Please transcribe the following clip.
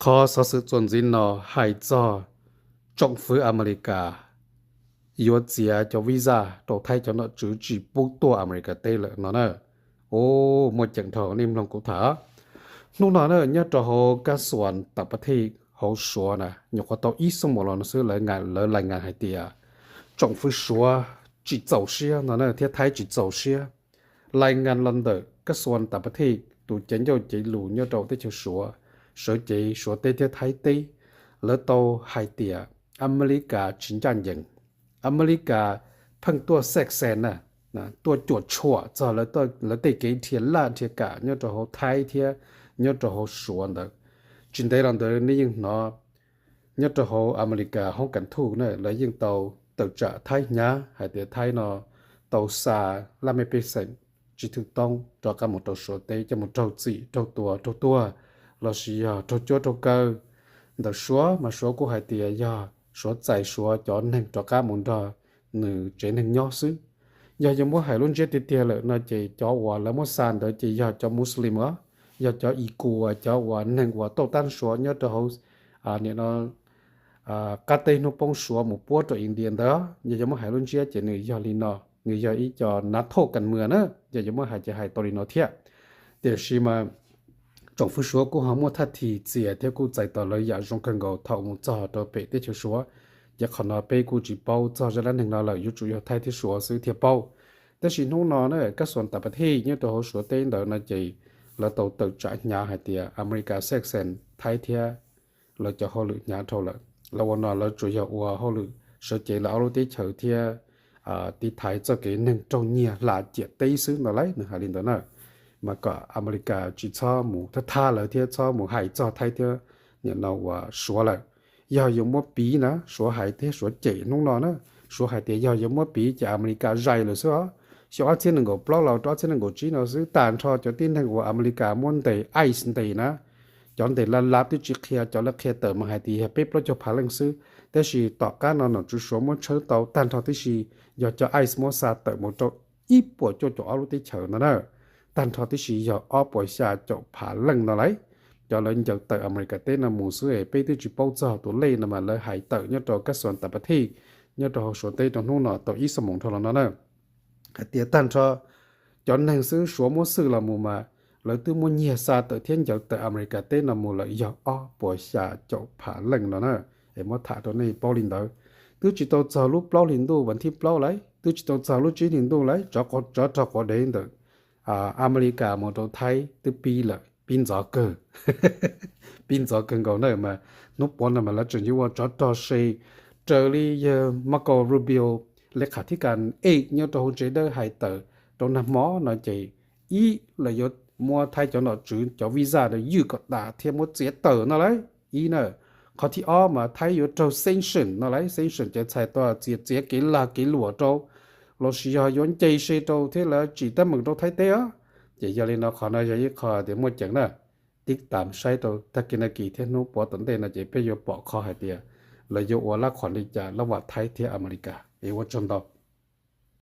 Qhov xov xwm txuas ntxiv no hais txog tsoom fwv Amelikas yuav txiav cov visa rau Thaib cov nom tswv tsis pub tuaj Amelikas teb lawm no na. Ua, muaj ceem dhau, nej mloog kuv tham. Hnub no na nyob rau hauv kab xuas tam pav thij hauv Suav na, nyuam qhuav tau ib xuab moos los no xwb, lawv lais ngas hais tias tsoom fwv Suav tsis txaus siab no na thiab Thaib tsis txaus siab. Lais ngas los ntawm kab xuas tam pav thij tus cev ncauj cev lus nyob rau teb chaws Suav, sawv cev Suav teb thiab Thaib teb, lawv tau hais tias Amelikas tsis ncaj ncees. Amelikas pheej tuaj xej xes na, tuaj cuam tshuam txog lawv tej kev dhia laj dhia kam nyob rau hauv Thaib thiab nyob rau hauv Suav ntawd. Tsis ntev los ntawd nej yeej hnov nyob rau hauv Amelikas hoob kas thuj na lawv yeej tau tawm tsam Thaib hnyav hais tias Thaib no tau xa laj mej pej xeem tsis thwj toob rov qab mus rau Suav teb coj mus raug txim raug tua raug tuag lossis yog raug cuab raug kaw. Ntawm Suav mas Suav kuj hais tias yog Suav txais Suav cov neeg rov qab mus nrog nws tsev neeg nyob xwb. Yog yuav muab hais lub ntsiab tiag tiag lawm no ces cov uas lawv muab xa ntawd ces yog cov Muslim os, yog cov Ikus, cov uas neeg uas tauj tab Suav nyob rau hauv nim no qab teb hnub poob Suav mus puab rau India ntawd. Yog yuav muab hais lub ntsiab ces nws yog li no, nws yog ib co nav thauj kas mwas na, yog yuav muab hais ces hais tau li no thiab. Tiam sis mas tsoom fwv Suav kuj ho muaj thaj thim txias thiab kuj txais tos lawv yam zoo kawg nkaus thaum mus txog rau pem teb chaws Suav. Ces qhov no peb kuj tsis paub txog zaj dab neeg no lawm, yuav tsum yog Thaib thiab Suav xwb thiaj paub. Tab sis hnub no na kab xuas tam pav thij nyob rau hauv Suav teb ntawd no ces lawv tau tawm tsam hnyav hais tias Amelikas xej xes Thaib thiab lawv cov hauj lwm hnyav dhau lawm. Lawv ua no lawv tsuas yog ua hauj lwm sawv cev lawv ob lub teb chaws thiab tiv thaiv txoj kev neeg raug nyiag hla ciam teb xwb no lauj, nws hais li ntawd na. Mas kom Amelikas tsis txhob mus thab thab lawv thiab txhob mus hais txog Thaib thiab nim no uas Suav lawm. Yog yuav muab piv na, Suav hais thiab Suav cem hnub no na, Suav hais tias yog yuav muab piv ces Amelikas zais lawm xwb os. Xyoo ob txhiab nees nkaum plaub los rau ob txhiab nees nkaum tsib no xwb, tag nrho cov tib neeg uas Amelikas muab ntes, ice ntes na, cov ntes laj lab twb tsis qhia, cov lawv qhia tawm mas hais tias yog peb plaub caug phav leej xwb, tab sis tom qab no nom tswv Suav muab tshawb tau tag nrho tib si, yog cov ice muab xa tawm mus rau ib puas cuaj caum ob lub teb chaws no na, tag nrho tib si yog ob puas xya caum phav leej no lauj. Cov lawv ncaws tawm Amelikas teb no mus xwb es peb twb tsis paub txog tus lej no mas lawv hais tawm nyob rau kab xuas tam pav thij nyob rau hauv Suav teb rau hnub no tau ib xuab moos dhau los no na, hais tias tag nrho cov neeg xwb Suav muab xwj los mus mas lawv twb muab nyiag xa tawm thiab ncaws tawm Amelikas teb no mus lawm yog ob puas xya caum phav leej no na. Es muab tham rau nej paub li ntawd. Twb tsis tau txog lub plaub hli ntuj vas thib plaub lauj, twb tsis tau txog lub tsib hli ntuj lauj, tsov rog quav dev ntawm Amelikas mus rau Thaib twb pib lawm, pib ntxov kawg, pib ntxov kawg nkaus na. Mas hnub puav no mas lawv tseem yuav ua tsov rog se, raws li yawg Marco Rubio, leej kham thib kas ej nyob rau hauv tsev dawb hais tawm rau nag hmo no ces ib, lawv yuav muab Thaib cov nom tswv cov visa ywj kom tas thiab muab txiav tawm no lauj, ib na. Qhov thib ob mas Thaib yuav raug sanction no lauj, sanction ces txhais tau txiav, txiav kev lag kev luam rau, lossis yog yuav nce se rau thiab lawv tsim teeb meem rau Thaib teb os. Ces yog li no qhov no yog ib qho tias muaj ceem na. Tib tam saib rau tag kis no kis thiab hnub puav tom ntej no ces peb yuav pom qhov hais tias lawv yuav ua lab qhuas li cas lab vam Thaib thiab Amelikas es ua tsaug ntau.